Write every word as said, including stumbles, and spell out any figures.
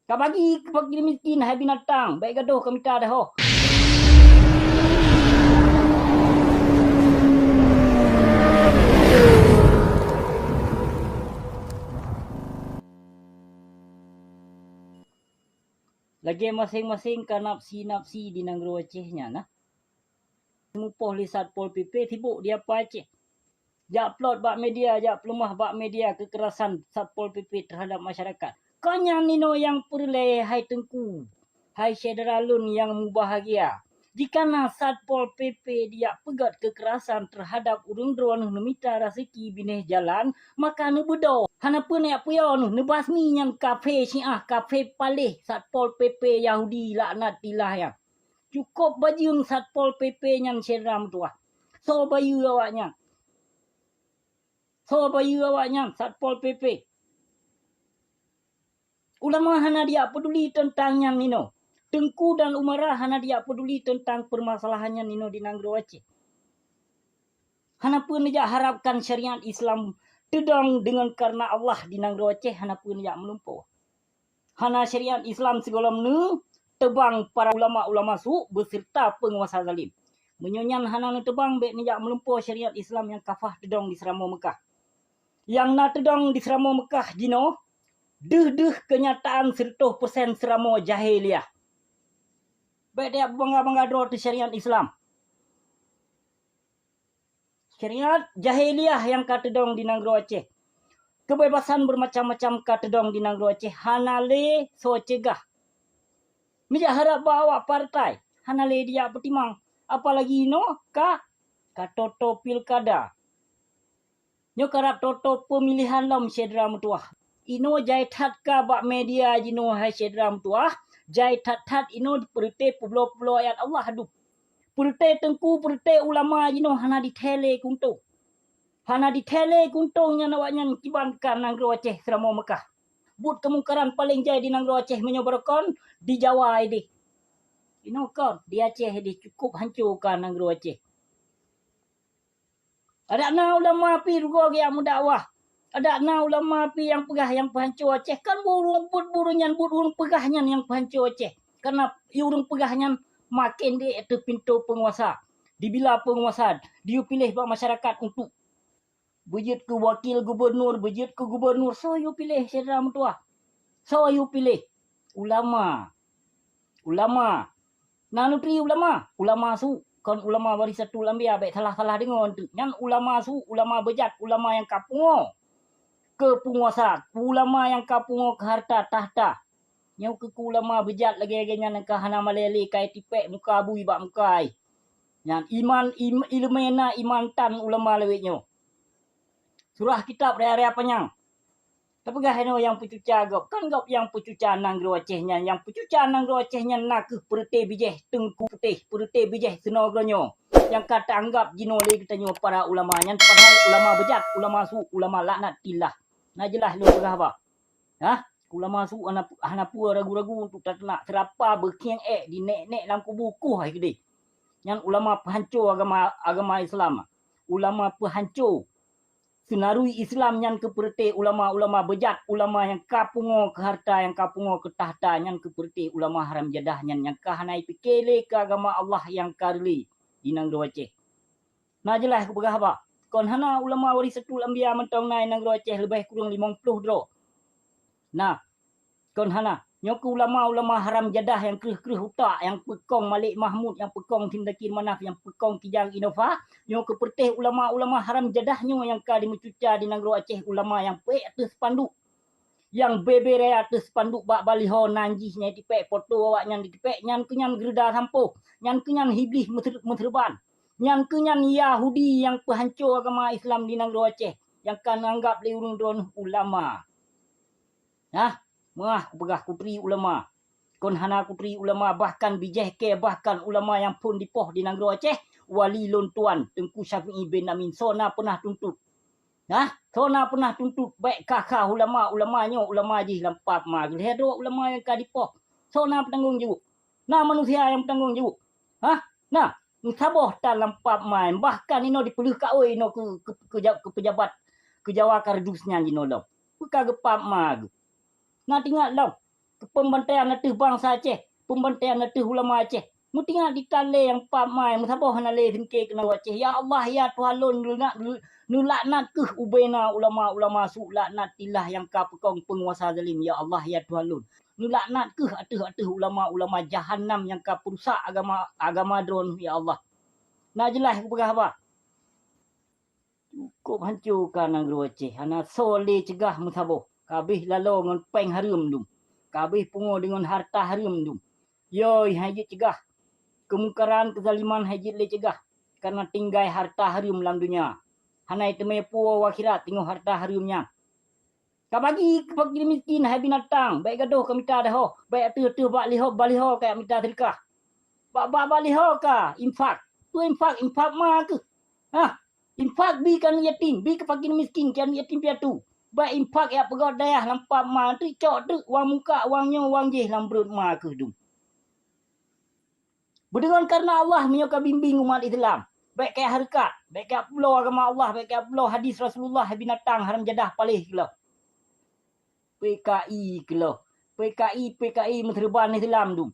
Ka bagi keu fakir miskin hai binatang, bék gadoh ka mita deuh. Lagée maséng-maséng ka nafsi-nafsi di nanggroe Aceh nyan na. Mupoh lé Satpol P P sibuk di Apa Aceh. Jak plot bak media, jak peuleumah bak media keukerasan Satpol P P teuhadap masyarakat. Kon nyan inoe nyang peureulée hai Teungku, hai syedara lôn nyang mubahgia. Jikana Satpol P P dijak peugét keukerasan teuhadap ureuëng droeneueh neumita raseuki binéh jalan, maka neubeudoh. Hana peue neujak puyoe neuh, neubasmi nyan kafé Syiah, kafé paléh, Satpol P P Yahudi laknatillah nyan. Cukôp bajeueng Satpol P P nyan syedara meutuwah. Soe bayeue awaknyan? Soe bayeue awaknyan Satpol P P? Ulama hana dijak peuduli teuntang nyan inoe. Teungku dan umara hana dijak peuduli teuntang peumasalahan nyan inoe di nanggroe Aceh. Hana peue neujak harapkan syariat Islam teudong deungon kareuna Allah di nanggroe Aceh, hana peue neujak meulumpoe. Hana syariat Islam sigohlom neuteubang para ulama-ulama su beuseureuta peunguasa zalim. Meunyoe nyan hana neuteubang, bék neujak meulumpoe syariat Islam nyang kafah teudong di Seuramoe Meukah. Nyang na teudong di Seuramoe Meukah jinoe deuh-deuh keunyataan seureutôh peusen Seuramoe jahiliyah. Bék tajak beubangga-bangga droe teuh syariat Islam. Syariat jahiliyah nyang ka teudong di nanggroe Aceh. Keubebasan beumacam-macam ka teudong di nanggroe Aceh, hana lé soe ceugah. Meujak harab bak awak partai, hana lé dijak peutimang. Apalagi inoe ka, ka toe-toe pilkada. Nyoe karab toe-toe peumilihan lom syedara meutuwah. Inoe jai that ka bak media jinoe hai syedara meutuwah, jai that-that inoe peureuté peubloe-peubloe ayat Allah dum. Peureuté teungku, peureuté ulama jinoe hana jithée lé keu untông. Hana jithée lé keu untông nyan awaknyan kiban ka nanggroe Aceh Seuramoe Meukah. Buet keumungkaran paleng jai di nanggroe Aceh meunyoe barokon di Jawa ideh. Inoe kon di Aceh ideh cukôp hanco ka nanggroe Aceh. Adak na ulama pi rugoe geujak meudakwah. Adak na ulama pi nyang peugah nyang peuhanco Aceh. Kan buet ureuëng, buet ureuëng nyan buet ureuëng peugah nyan nyang peuhanco Aceh. Karena ureuëng peugah nyan maken di ateueh pintoe peunguasa. Dibila peunguasa, diyue piléh bak masyarakat untuk beujeuet keu wakil gubunur, beujeuet keu gubunur. Soe yue piléh syedara meutuwah? Soe yue piléh? Ulama. Ulama. Na neuturi ulama, ulama su, kon ulama warisatul anbiya, bék salah-salah deungoe eunteuk. Nyan ulama su, ulama beujat, ulama nyang ka pungoe keu peunguasa, ulama nyang ka pungoe keu harta tahta. Nyoe keuh ulama beujat lagée-lagée nyan nyang ka hana malée lé ka jitipék muka bui bak muka ai. Nyan iman, im-, ileumé na iman tan ulama lawét nyoe. Surah kitab raya-raya panyang. Tapeugah inoe nyang peucuca gob, kan gob nyang peucuca nanggroe Aceh nyan, nyang peucuca nanggroe Aceh nyan na kheueh peureuté bijéh Teungku Putéh, peureuté bijéh sinoe geutanyoe, nyang ka taanggab jinoe lé geutanyoe para ulama nyan, padahai ulama beujat, ulama su, ulama laknatillah. Na jeulaih lôn peugah haba? Hah? Ulama su hana, hana peue ragu-ragu untuk tateunak seurapa beukhieng ék di nék-nék lam kubu koh hai keudeh. Nyan ulama peuhanco agama, agama Islam. Ulama peuhanco seunarui Islam nyan keu peureuté ulama-ulama beujat, ulama nyang ka pungoe keu harta, nyang ka pungoe keu tahta, nyan keu peureuté ulama haram jadah nyan nyang ka hana jipike lé keu agama Allah nyang ka reulée di nanggroe Aceh. Na jeulaih kupeugah haba, kon hana ulama warisatul anbiya mantong na i nanggroe Aceh leubeh kureueng limong ploh droe. Na, kon hana. Nyoe keuh ulama-ulama haram jadah nyang kreueh-kreueh utak, nyang peukong Malik Mahmud, nyang peukong Tim Zakir Manaf, nyang peukong Kijang Innova, nyoe keuh peureuté ulama-ulama haram jadah nyoe nyang ka jimeucuca di nanggroe Aceh, ulama nyang peuék ateueh spanduk. Nyang bebe raya ateueh spanduk bak baliho nan jih nyang jitipék poto awaknyan jitipék, nyan keuh nyan geureuda sampoh, nyan keuh nyan Iblih meuseureuban, nyan keuh nyan Yahudi nyang peuhanco agama Islam di nanggroe Aceh, nyang ka neuanggab lé ureuëng droeneueh ulama. Nah, meuah kupeugah kuturi ulama. Kon hana kuturi ulama, bahkan bijéh kée, bahkan ulama nyang phon dipoh di nanggroe Aceh, wali lôn tuan, Teungku Syafi'i bin Amin, soe na peunah tuntot. Nah, soe na peunah tuntot, bék kha-kha ulama, ulama nyoe, ulama jih lam pap ma, lhée droe ulama nyang ka dipoh. Soe na peutanggong jaweueb? Na manusia nyang peutanggong jaweueb? Hah? Na, meusaboh tan lam pap ma, bahkan inoe dipeuleueh kaôi inoe keu, keu, keu ja-, keu peujabat, keu Jawa Kardus nyan jinoe lom. Peu ka geupap ma geuh. Na teuingat lom, Peumbantaian ateueh bansa Aceh, peumbantaian ateueh ulama Aceh. Meutingat di tan lé nyang pap mai, meusaboh hana lé singke keunoe Aceh. Ya Allah, ya Tuhan lôn, neulaknat, neulaknat kheueh ubena ulama-ulama su, laknat tilah nyang ka peukong peunguasa zalim, ya Allah, ya Tuhan lôn. Neulaknat kheueh ateueh-ateueh ulama-ulama jahanam nyang ka peurusak agama, agama droeneuh, ya Allah. Na jeulaih kupeugah haba. Cukôp hanco ka nanggroe Aceh, hana soe lé cegah meusaboh. Ka abéh laloe ngon péng hareuem dum. Ka abéh pungoe deungon hareuta hareuem dum. Yoi, hai jeuet cegah. Keumungkaran, keuzaliman hai jeuet lé cegah. Kareuna tinggai hareuta hareuem lam donya. Hana teumé puwoe u akhirat teungoh hareuta hareuem nyan. Ka bagi keu fakir miskin hai binatang, bèk gadôh ka mita dahoh, bèk ateueh-ateueh bak lihoe, baliho ka mita seudeukah. Bak, bak, bak lihoe ka infak. Peue infak? Infak ma kheueh. Hah? Infak bi keu aneuk yatim, bi keu fakir miskin, keu aneuk yatim piatu. Bèk infak jak peugöt dayah lam pap ma, teuk cok teuk, wang muka, wang nyoe, wang jéh lam breuet ma kheueh dum. Beudeungon kareuna Allah meunyoe ka bimbéng umat Islam. Bèk kajak hareukat, bèk kajak peubloe agama Allah, bèk kajak peubloe hadis Rasulullah, hai binatang haram jadah paléh keuloh. P K I keuloh. P K I, P K I meuseureuban Islam dum.